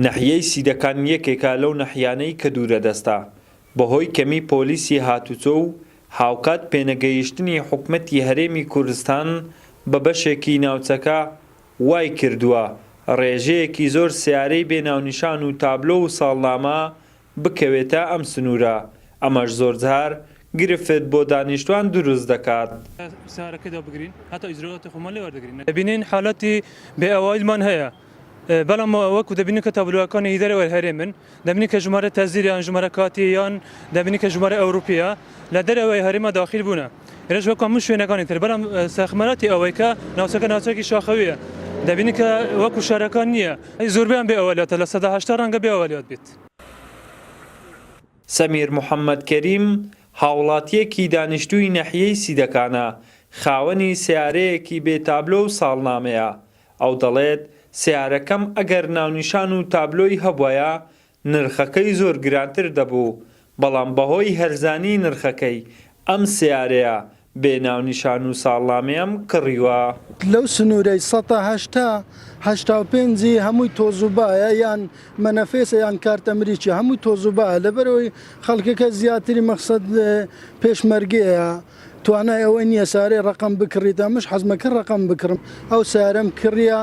نەحیەی سیدەکان یەکێکە لەو نەحیانەی کە دوورەدەستە، بەهۆی کەمی پۆلیسی هاتوچۆ و هاوکات پێنەگەیشتنی حکومەتی هەرێمی کوردستان بە بەشێکی ناوچەکە وایکردووە ڕێژەیەکی زۆر سەیارەی بێ ناونیشان و تابلۆ و ساڵنامە بکەوێتە ئەم سنوورە، ئەمەش زۆرجار گرفت بۆ دانیشتوان دروست دەکات. سەیارەکەی دابگرین هەتا ئیجرائاتی خۆمان لێ وەردەگرین. دەبینین حالەتی بێ ئەوایلمان هەیە بەڵام وەکو دەبینین کە تابلۆکانی هی دەرەوەی هەرێمن دەبینین کە ژمارە تەزیر یان ژمارە کاتی یان دەبینین کە ژمارە ئەوروپیە لە دەرەوەی هەرێمە داخیل بوونە ئێرەش وەکو هەموو شوێنەکانی تر بەڵام سەخمەراتی ئەوەی کە ناوچەکە ناوچەیەکی شاخەویە دەبینین کە وەکو شارەکان نییە زۆربەیان بێ ئەوەلیاتە 80% ڕەنگە بێ ئەوەلیات بێت. سەمیر محەمەد کەریم، هاوڵاتییەکی دانیشتووی نەحیەی سیدەکانە، خاوەنی سەیارەیەکی بێ تابلۆ و ساڵنامەیە، ئەو دەڵێت، سەیارەکەم ئەگەر ناونیشان و تابلۆی هەبوایە نرخەکەی زۆر گرانتر دەبوو، بەڵام بەهۆی هەرزانی نرخەکەی ئەم سەیارەیە بێ ناونیشان و ساڵنامەیەم کڕیوە. لەو سنوورەی سەتا هەشتا، 85 ی هەمووی تۆز و بایە یان مەنەفێسە یان کارت ئەمریکیە هەمووی تۆز و بایە لەبەرئەوەی خەڵکەکە زیاتری مەخسەد پێشمەرگەیە توانای ئەوەی نییە سارەی ڕەقەم بکڕیت ئەمش حەزمە کرد ڕەقەم بکڕم ئەو سارەم کڕیە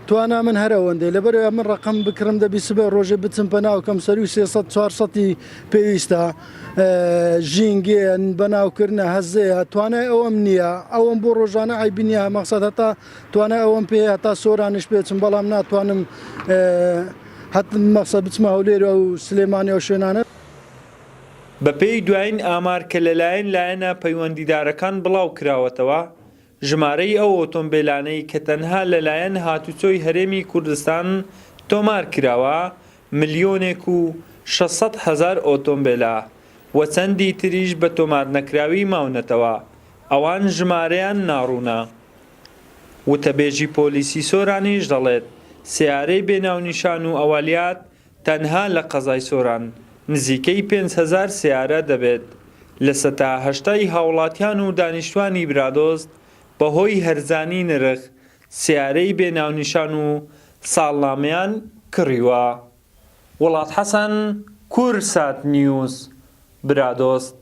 توانا من هەر ئەوەندەیە لەبەرئەوەی من ڕەقەم بکڕم دەبی سبەی ڕۆژێ بچم پەناو کەم سەروی 300 400 پێویستە ژینگەیە بەناوکردنە هەزەیە توانای ئەوەم نییە ئەوەم بۆ ڕۆژانە عیبی نییە مەقسەد هەتا توانای ئەوەم پێ هەتا سۆرانیش پێچم بەڵام ناتوانم هەت مەقسەد بچمە هەولێر و سلێمانی ئەو شوێنانە. بەپێی دوایین ئامار کە لەلایەن لایەنە پەیوەندیدارەکان بڵاوکراوەتەوە، ژمارەی ئەو ئۆتۆمبێلانەی کە تەنها لەلایەن هاتوچۆی هەرێمی کوردستان تۆمار کراوە ملیۆنێک و 600 هەزار ئۆتۆمبێلە و چەندی تریش بە تۆمارنەکراوی ماونەتەوە، ئەوان ژمارەیان ناڕوونە. وتەبێژی پۆلیسی سۆرانیش دەڵێت، سەیارەی بێ ناونیشان و ئەوالیات تەنها لە قەزای سۆران نزیکەی 5000 سەیارە دەبێت، لە سەتا هەشتای هاوڵاتیان و دانیشتوانی برادۆست بەهۆی هەرزانی نرخ سەیارەی بێ ناونیشان و ساڵنامەیان کڕیوە. وڵات حەسەن، کوردسات نیوز، برادۆست.